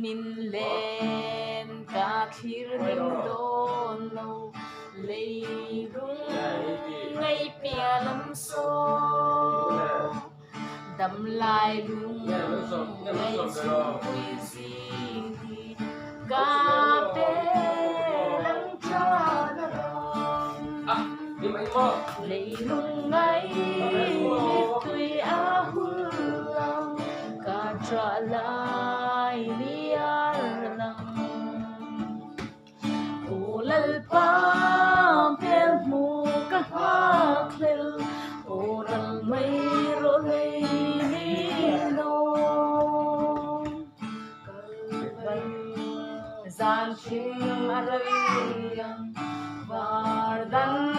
Min len ka thlir ning dawn lo leilung ngei piah lam saw dam lai lung ngei chhungpui zing hi ka pe lang tan a rawng leilung ngei mittui a hul ang ka ṭah lai liar lang. Aw Lalpa hmel hmu ka nghak hlel, aw ral mai rawh lei ni lawm. Kal mai zan thim a rei ang, var dan.